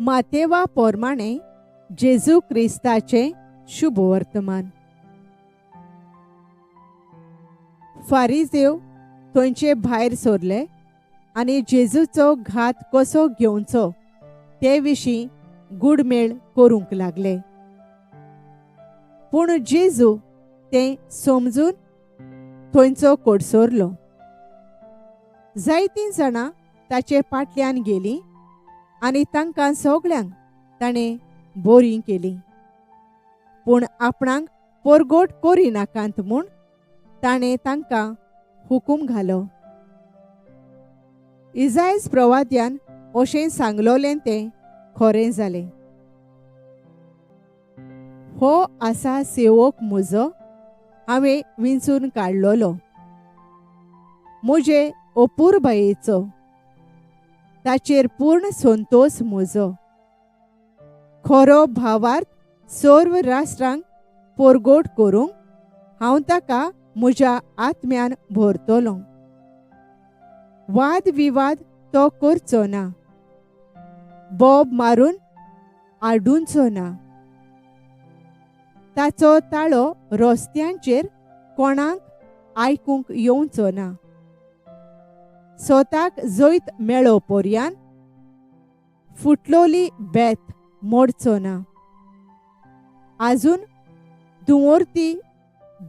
मातेवा पोरमाणें जेजू क्रिस्ताचें शुभवर्तमान. फारिजेव थंयचे भायर सरले आनी जेजूचो घात कसो घेवचो ते विशीं गुडमेळ करूंक लागले. पूण जेजू तें समजून थंयचो कडसरलो. जायतीं जाणां ताचे फाटल्यान गेलीं आनी तांकां सगळ्यांक ताणें बरीं केलीं. पूण आपणाक परगोट करिनाकात म्हूण ताणें तांकां हुकूम घालो. इजायज प्रवाद्यान अशें सांगलोलें तें खरें जालें. हो आसा सेवक म्हजो, हांवें विंचून काडलोलो, म्हजे अपुरबायेचो, ताचेर पूर्ण संतोश म्हजो. खरो भावार्थ सर्व राष्ट्रांक परगोट करूंक हांव ताका म्हज्या आत्म्यान भरतलो. वाद विवाद तो करचो ना, बोब मारून आडुंचो ना. ताचो ताळो रस्त्यांचेर कोणाक आयकूंक येवचो ना. स्वताक जैत मेळो पर्यान फुटलोली बेत मोडचो ना. आजून दुवोरती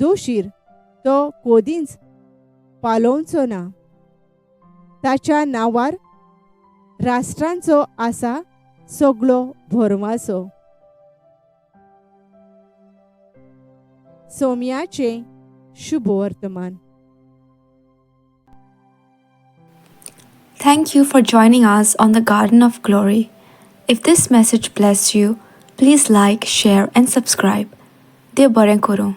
दोशीर तो कोदींच पालोवचो ना. ताच्या नांवार राष्ट्रांचो आसा सगळो भरवासो. सोम्याचें शुभवर्तमान. Thank you for joining us on the Garden of Glory. If this message blessed you, please like, share, and subscribe. देव बरें करूं.